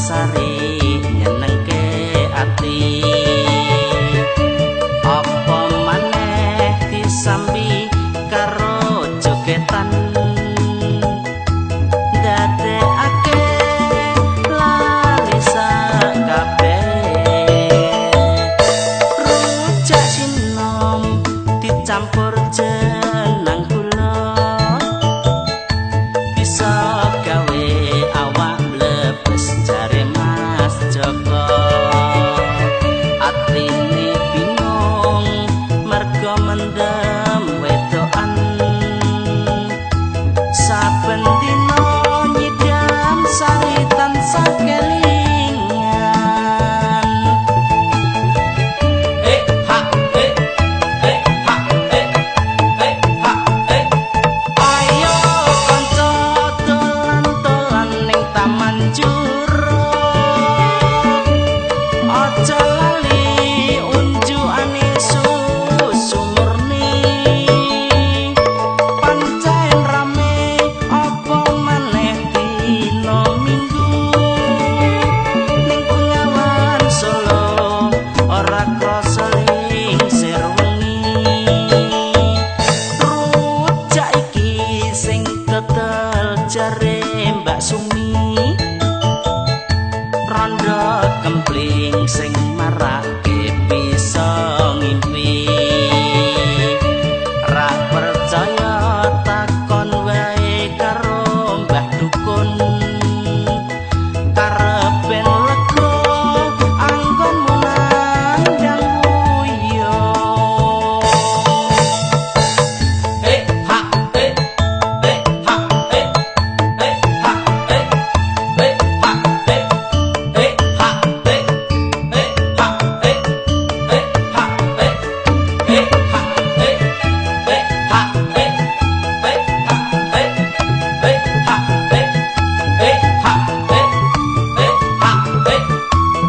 sari nyenengke ati. Apa maneh disambi karo jogetan dadekake lali sakabeh. Rujak sinom dicampur jenang gula bisa gawe awak mlebes jare Mas Joko. Atine bingung mergo mendem wedokan, saben dina nyidam sari tansah kelingan. Eh ha eh eh ha eh eh ha eh. Ayo kanca dolan-dolan ning Taman Jurug, aja lali unjukane susu murni. Pancen rame apa maneh dina Minggu ning Bengawan Solo ora krasa lingsir wengi. Rujak iki sing tetel jare Mbak Sumi, rondo kempling sing marake bisa ngimpi. Ra percaya takon wae karo Mbah Dukun, karepen lega anggonmu nandang wuyung. Eh ha eh eh ha eh eh ha eh eh ha eh eh ha eh eh ha eh eh ha eh eh ha eh eh ha eh eh ha eh eh ha eh eh ha eh eh ha eh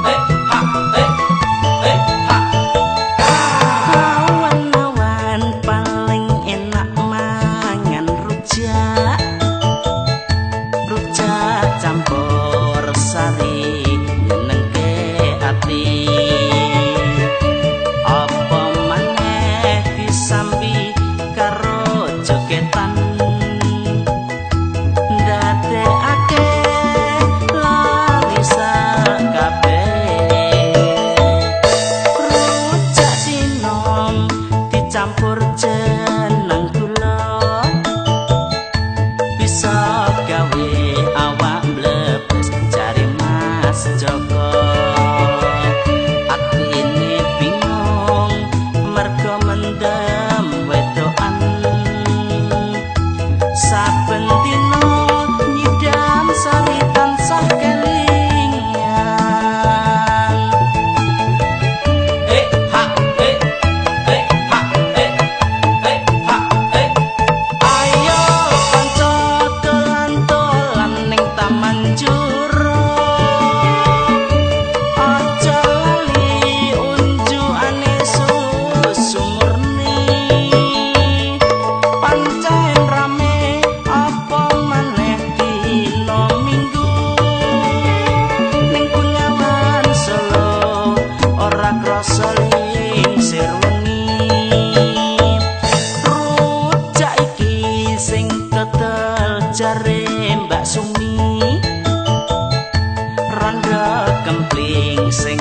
eh ha eh eh ha. Awan-awan paling enak mangan rujak, rujak campur sari nyenengke ati. Apa maneh disambi karo jogetan ndadekake lali sakabeh. Rujak sinom dicampur jenang gula bisa gawe awak mlebes jare Mas Joko. Atine bingung mergo mendem wedokan, saben dina nyidam sari tansah kelingan. Eh ha eh eh ha eh eh ha eh. Ayo kanca dolan-dolan ning Taman Jurug, aja lali unjukane susu murni. Pancen rame apa maneh dina Minggu ning Bengawan Solo ora krasa lingsir wengi. Rujak iki sing tetel jare Mbak Sumi, rondo kempling sing